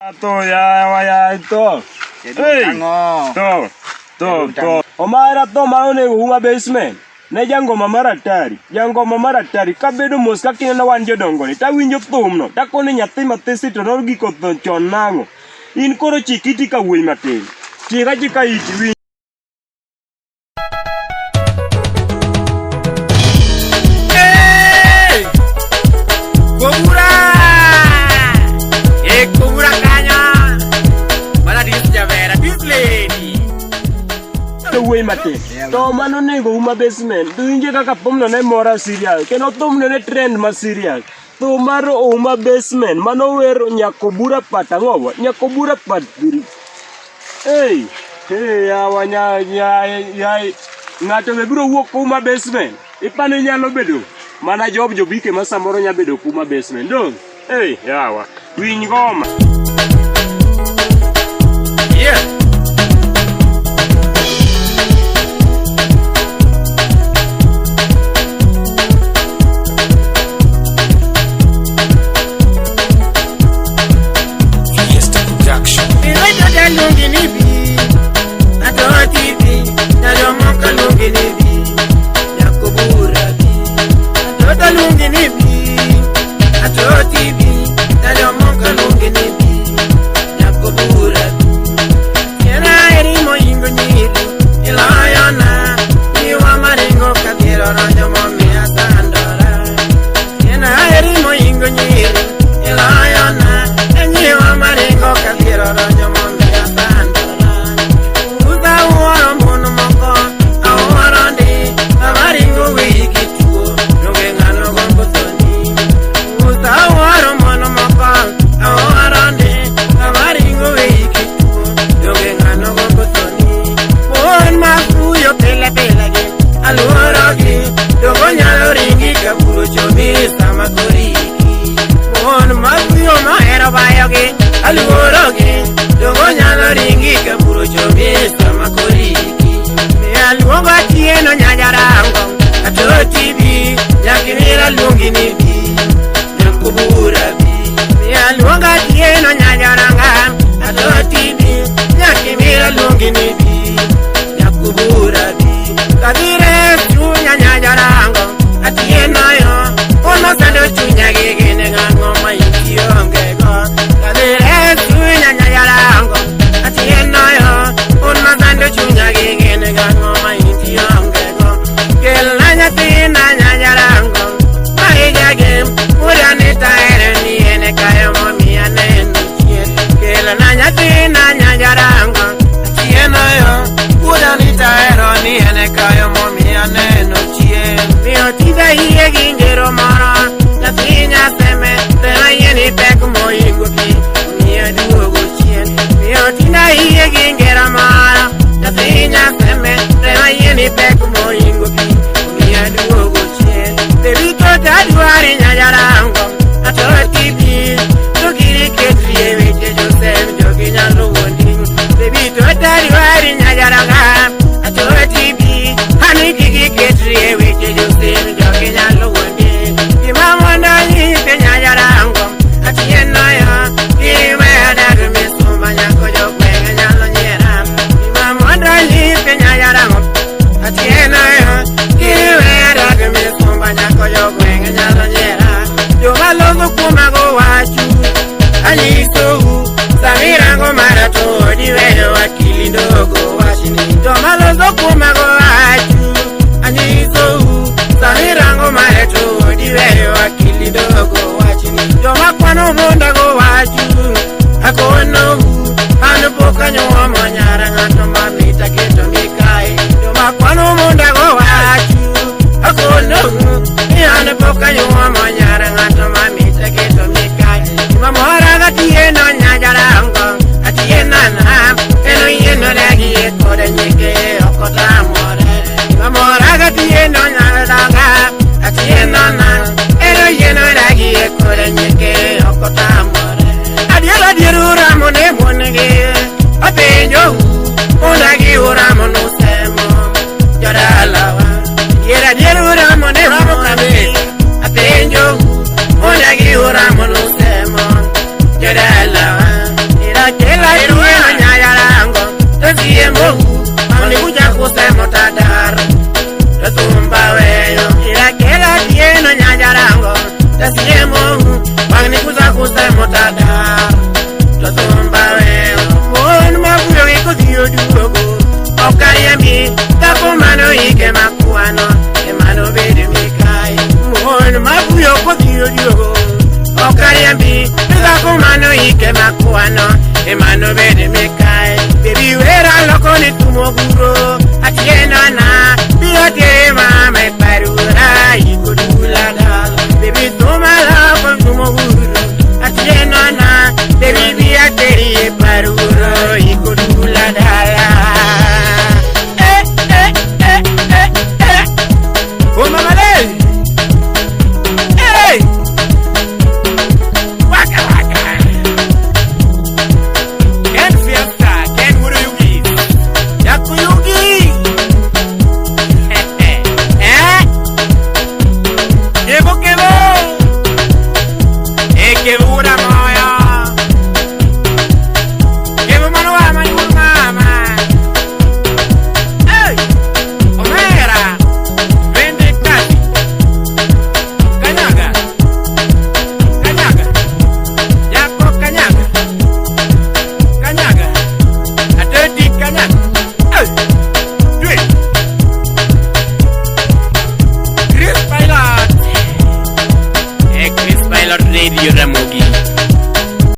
To ya ya to. Hey. To. To to. Omara to ma onego uma basement. Ne jangoma mar atari. Jangoma mar atari. Kabedo mos kaka ineno wan jodongo ni. Tawinjo thumno. Takoni nyathi mathisi to nogiko tho chon nang'o. In koro chik iti ka wuoyi matin. Chik achika iti winj. Hey! Kobura! Eh, kobura kanya! Mana dis javera, dis lady. To wuoyi matin. To mano onego uma basement. To winje kaka thumno ne mora serious. Kendo thumno ne trend ma serious. Thum mar Ouma Basement mano wer Nyakobura part ang'owa? Nyakobura part 3. Hey, hey, yawa nya nya ya ng'ato be biro wuok Ouma Basement. Ipani nyalo bedo mana Job Jobike ma samoro nya bedo Ouma Basement. Dong. Hey, yawa. Winj ngoma. Yeah. Fiesta Production. kwano emano bede mekae. Baby wera loko ni tumoguro atieno na biro tere mama e parura ikodula dala. Baby tuma loko tumoguro atieno na baby bia tere e parura ikodula dala.